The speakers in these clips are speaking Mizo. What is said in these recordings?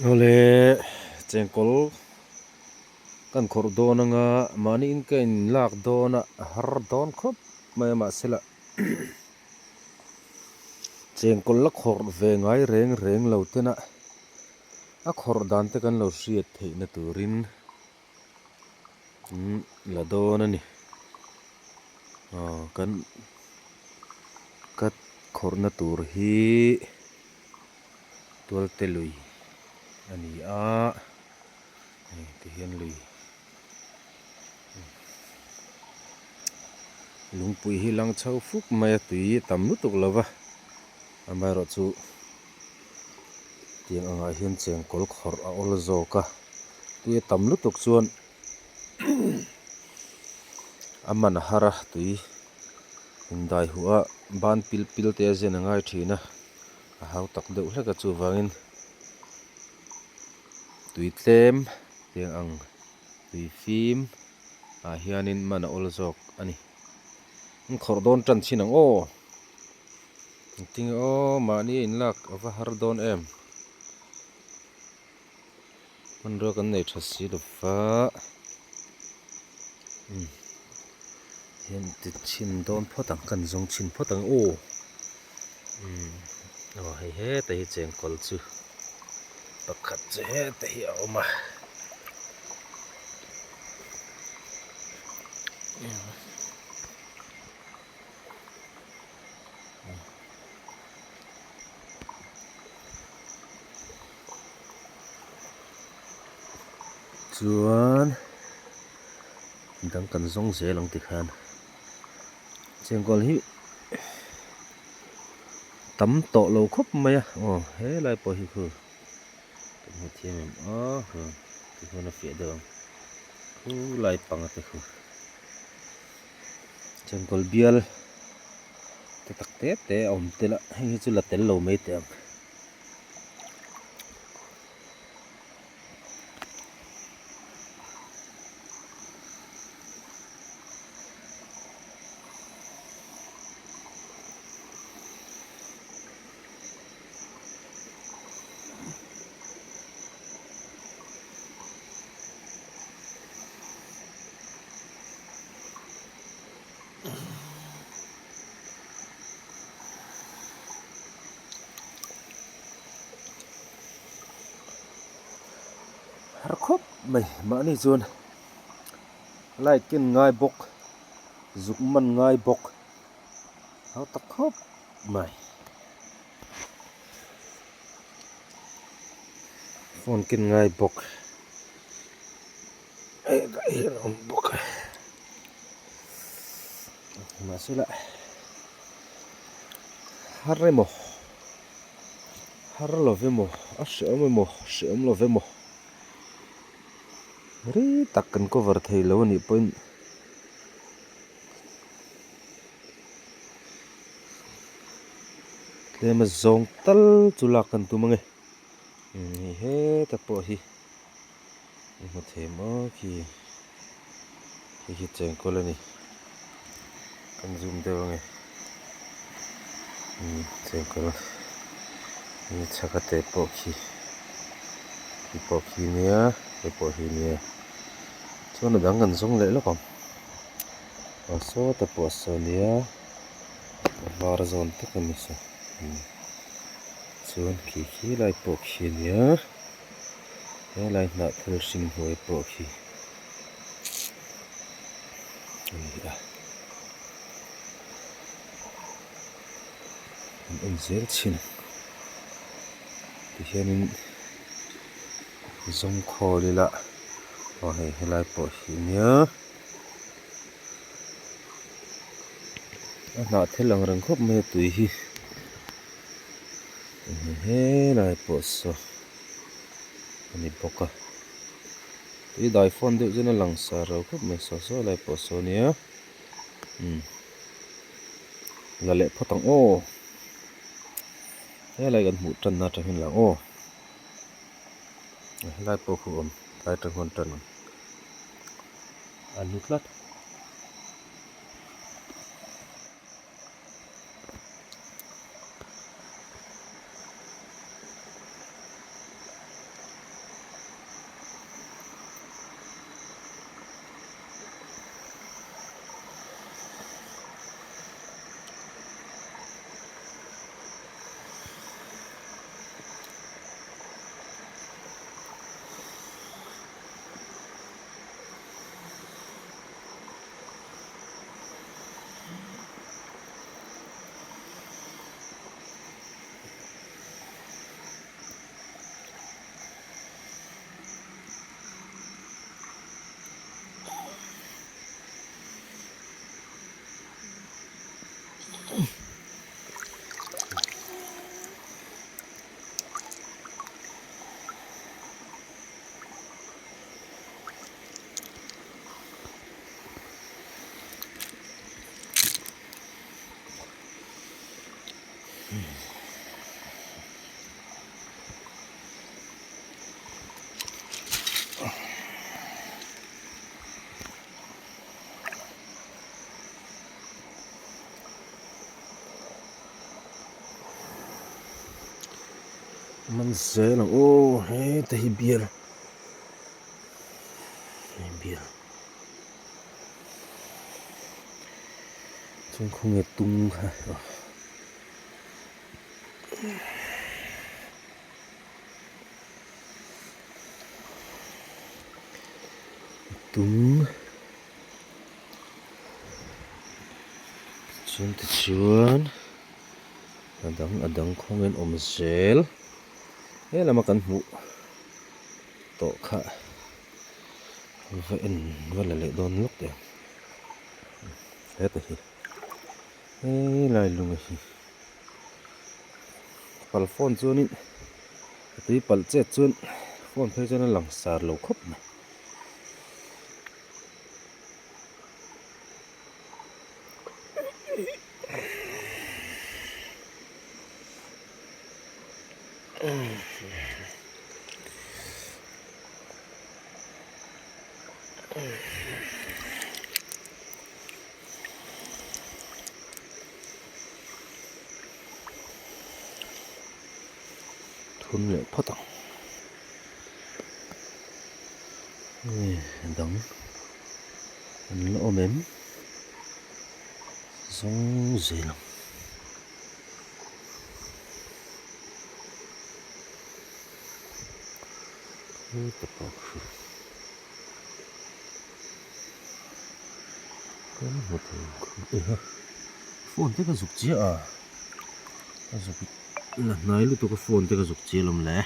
Awle chengkawl kan khawrh dawn anga mahni in ka in lak dawn a a har dawn khawp mai a mahse lah chengkawl la khawrh ve ngai reng reng lo ten a a khawrh dan te kan lo hriat theih na turin la dawn a ni aw kan ka khawrhna tur hi tualte lui a ni a hei ti hian lui lungpui hi lang chho fuk mai a tui a tam lutuk lo va amaherawhchu tiang angah hian chengkawl khawrh a awl zawk a tui a tam lutuk chuan a man a har a tui indai huh a ban pil pil te a zen a ngai thin a a hau tak deuh hlek a chuvangin tui tlem tiang ang tui fim ah hianin man a awl zawk a ni an khawrh dawn tan chin ang aw engtin aw mahni a inlak a va har dawn em hmanrua kan nei tha si lo va umm hian ti chhin dawn phawt ang kan zawng chhin phawt ang aw umm aw hei heta hi chengkawl chu pakhat chu heta hi a awm a. Chuan dang kan zawng zel ang tikhan chengkawl hi tam tawh lo khawp mai a aw helai pawh hi khu kan hmu thiam em aw tikhuan a fiah deuh ang khulai panga te khu. Chengkawl bial te tak te te a awm tel a heng hi chu la tel lo mai teh ang. Har khawp mai mahni chuan light ken ngai bawk zuk man ngai bawk hau tak khawp mai phone ken ngai bawk. Hetah hian a awm bawk a mahse lah har emaw har lo emaw a hrehawm emaw hrehawm lo emaw rei tak kan cover thei lo anih pawhin tlem a zawng tal chu lak kan tum ange hei heta pawh hi. I hmu thei maw khi hei hi chengkawl a ni kan zoom deuh ange umm chengkawl ni chhak a te pawh khi khi pawh khi nia hei pawh hi nia chuan a dang kan zawng leh lawk ang aw sawta pawh saw nia a var zawn tak a ni saw chuan khi khi lai pawh khi nia. Helai hnah thil hring hnuai pawh khi a ni a an en zel thin tihianin zawng khawl ila aw hei helai pawh hi nia a hnah thil ang reng khawp mai a tui hi. Helai pawh saw a ni bawk a tui dai fawn deuh chuan a lang sar lo khawp mai saw saw lai pawh saw ania umm la leh phawt ang aw helai kan hmuh tan na atang hian lang aw helai pawh khu awm tlai atang khuan tan ang a ni tlat. Man zel ang aw heta hi bial hei bial chuan khawnge tung kha aw. Tung chuan tichuan a dang a dang khawngin awm zel he lama kan hmuh tawh kha va en va la leh dawn lawk teh ang heta hi helai lunga hi pal phone chuanin a tui palh chet chuan phone phei chuan a lang sar lo khawp mai. Thun leh phawt ang. Nge dang an la awm em? Zawng zel ang. Heta pawh khi kan hmu thei ang khi eha phone te ka zuk chiah a ka zuk la hnai lutuk a phone te ka zuk chiah alawm le.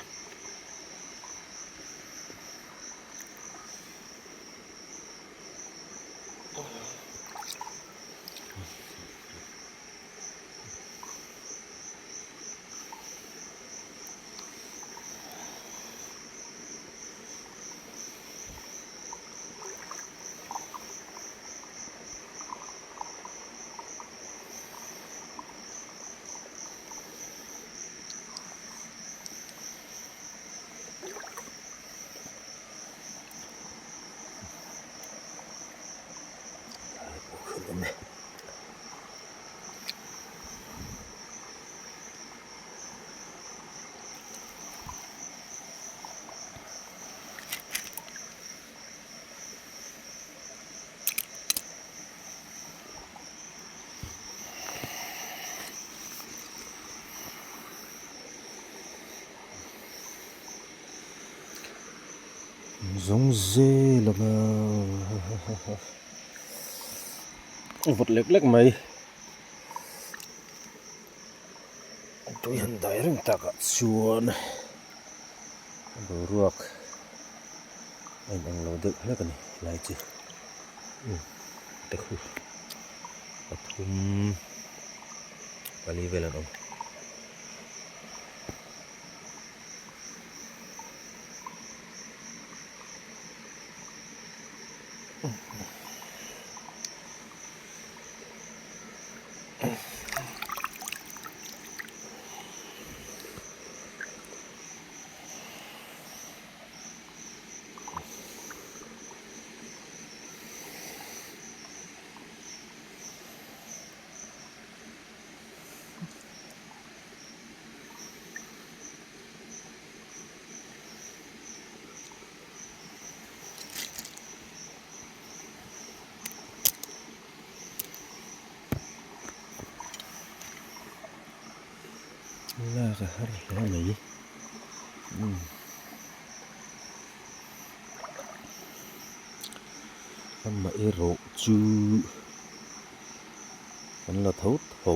Zawng zel ang a vawt lek lek mai tui han dai reng takah chuan boruak a inang lo deuh hlek a ni helai chu te khu pathum pali vel an awm. Lak a har hle mai umm amaherawh chu kan la tho tho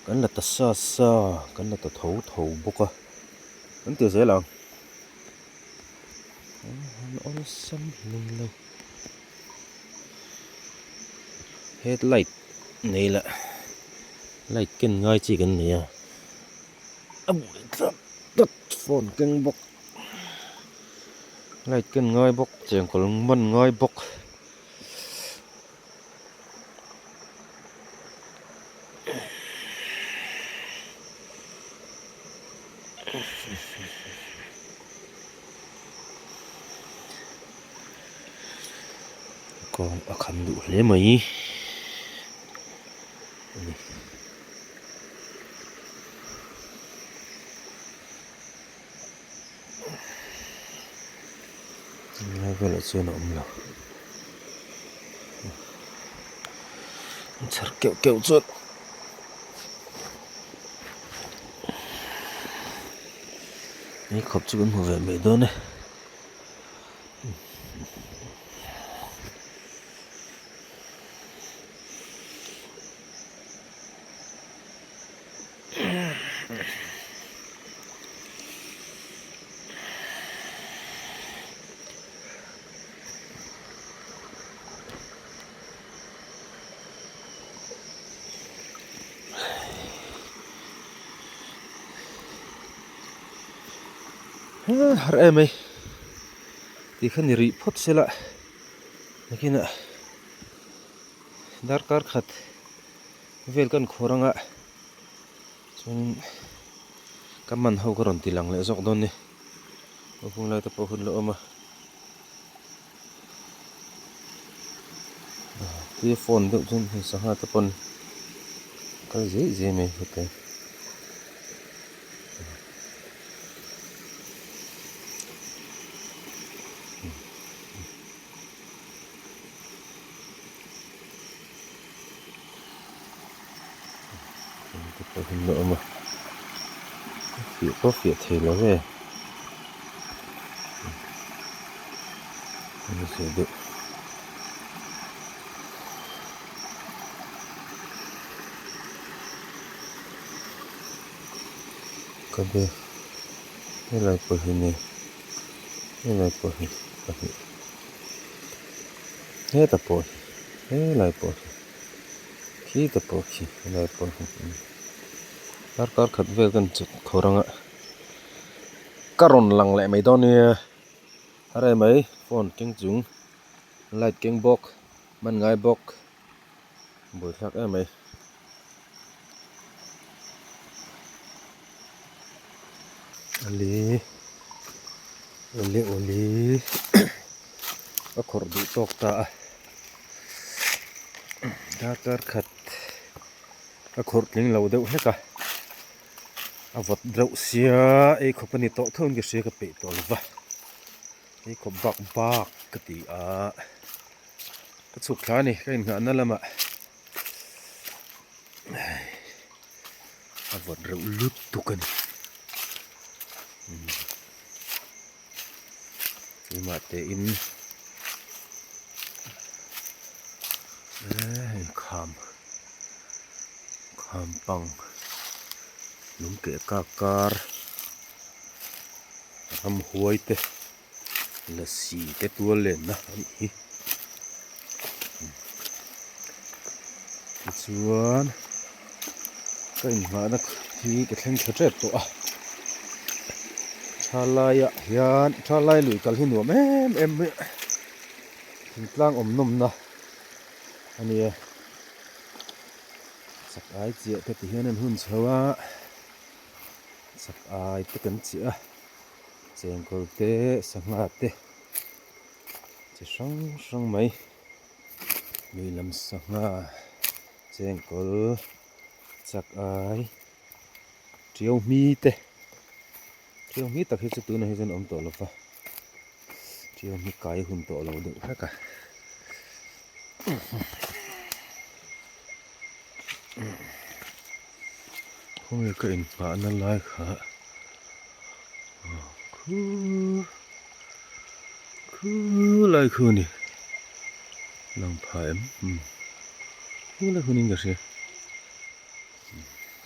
kan la ta sa sa kan la ta tho tho bawk a kan ti zel ang an awlsam hlei lo headlight nei lah light ken ngai chi kan nei a a buai tlat tlat phone keng bawk light ken ngai bawk chengkawl man ngai bawk. Kawng a kham duh hle mai a ni. Helai velah chuan a awm lo. Chhar keuh keuh chuan hei khawp chu kan hmu ve mai dawn e. Har em mai tih kha ni rih phawt se la nakinah darkar khat vel kan khawr anga chuanin ka man ho ka rawn ti lang leh zawk dawn ni a hung lai te pawh hun la awm a tia phone deuh chuan hei sangha te pawn kal zai zai mai heta. Te pawh hi an awm a fiah pawh a fiah thei lo e a zia deuh. Ka be helai pawh hi nia helai pawh hi pahnih. Heta pawh hi helai pawh hi khita pawh khi helai pawh hi darkar khat vel kan chawt khawr anga ka rawn lang leh mai dawn nia a rei mai phone keng chung light keng bawk hman ngai bawk buaithlak em mai. Ali awle awle a khawrh duh tawk ta a darkar khat a khawrh tling lo deuh hlek a a vawt reuh sia ei khawp a ni tawh tho in ka hria ka peih tawh lo va ei khawp bak bak ka ti a ka chhuk thla a ni ka inngahna lamah. A vawt reuh lutuk a ni keimah te in hei kham kham pang lung keh kak kar ramhuai te. Lasi te tual lenna a nih hi tichuan ka inngahna hi ka thleng tha tep tawh a thalaiah hian thalai lui kal hi nuam em em mai a thingtlang awm nawmna a nia chak ai chiah te ti hian an hun chho a chak ai te kan chiah a. Chengkawl te sangha te chi hrang hrang mai lui lam sangha chengkawl chak ai tiau hmi te tiau hmi tak hi chu tunah hi chuan a awm tawh lo va tiau hmi kai hun tawh lo deuh hlek a. Khawnge ka inhmahna lai kha khu khu lai khu a ni lang pha em khu lai khu niin ka hria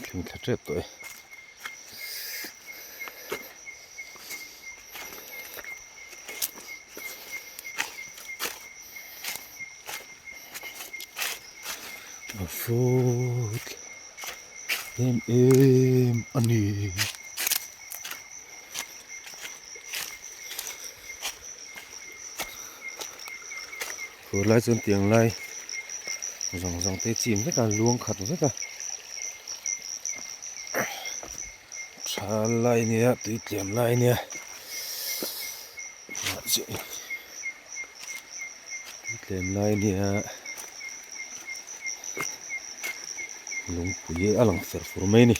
thleng thla tep tawh e. A vawt em em a ni. Fur lai chuan tiang lai zawng zawng te chim vek a luang khat vek a tha lai nia tui tlem lai nia. Tlem lai nia lungpui a lang fer fur mai a ni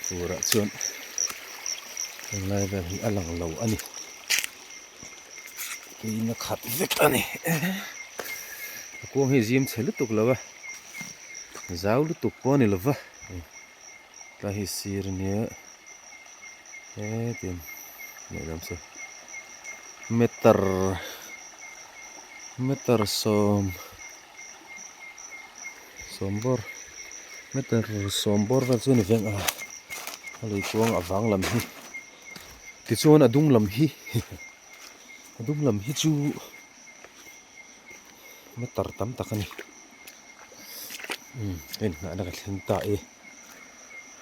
furah chuan. Henglai vel hi a lang lo a ni. Tuiin a khat vek a ni. A kuang hi zim chhe lutuk lo a, zau lutuk pawh a ni lo va. Tlai hi sir ania hetin lehlam saw meter meter sawm sawm bawr meter sawm bawr vel chu a ni veng a a lui kuang a vang lam hi tichuan a dung lam hi a dung lam hi chu meter tam tak a ni. Umm ka inhnahna ka thleng ta e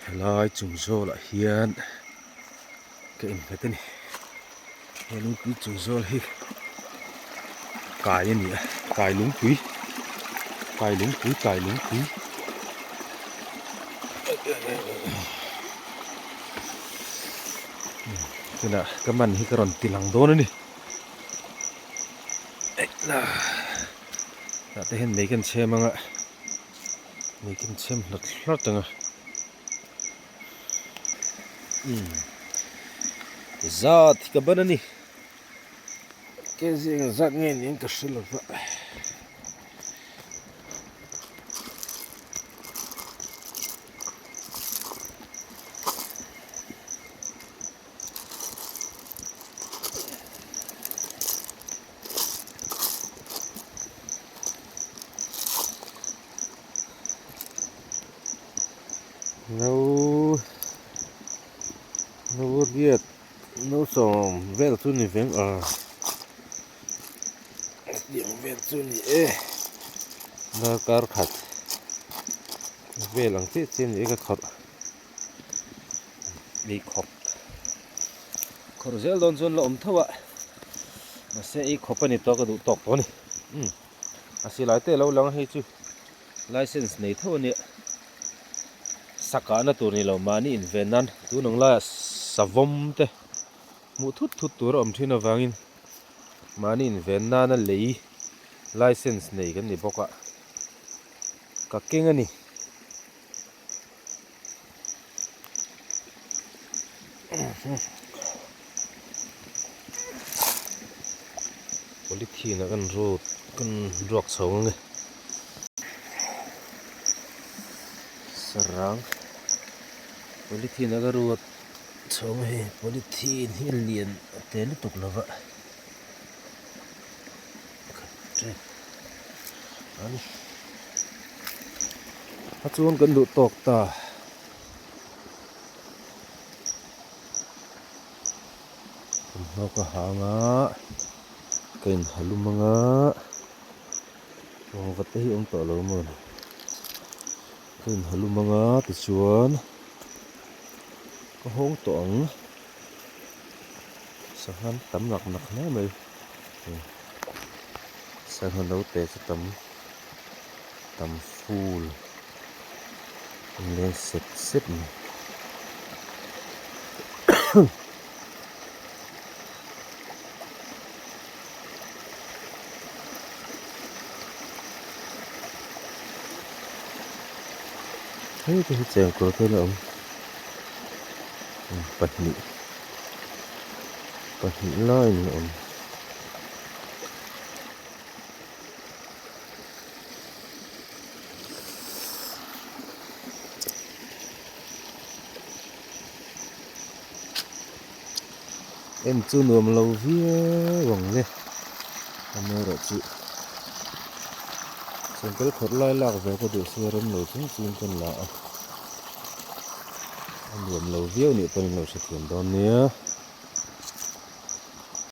helai chung zawlah hian ka innghat a ni he lungpui chung zawl hi kai a ni a kai lungpui kai lungpui kai lungpui tunah ka man hi ka rawn ti lang dawn a ni. Tah te hian mei kan chhem anga mei kan chhem hlat hlat anga umm zat hi ka ban ani ke zinga zat nge niin ka hre lova. No no riat no sawm vel chu ni veng a hetiang vel chu ni e darkar khat vel ang chiah chiah a ni e ka khawrh. Ei khawp khawrh zel dawn chuan la awm tho a mahse ei khawp a ni tawh ka duh tawk tawh a ni umm a silai te alo lang a hei chu license nei tho a nia sakahna tur ni lo mahni inven nan tun ang laiah savawm te hmuh thut thut tur a awm thin avangin mahni inven nana lei license nei kan ni bawk a ka keng a ni. Polythene ah kan rut kan ruak chho ang e sarang polythene ah ka ruat chho ang hei polythene hi a lian a te lutuk lo va khat tep a ni. A chuan kan duh tawk ta. Thawmhnaw ka hang a, ka inhalum ang a, vangvat te hi awm tawh lo maw ni. Ka inhalum ang a tichuan ka hawng tawh ang. Sangha tam nak nak hle mai. Sangha naute chu tam. Tam ful an leng sep sep mai. Hei te hi chengkawl te la awm pahnih pahnih laiin a awm. En chu nuam lo viau ang le amaherawhchu chengkawl khawrh lai lak ve ka duh sia rem lo chung chung ka la a a nuam lo viau nih pawhin lo hrethiam dawn nia.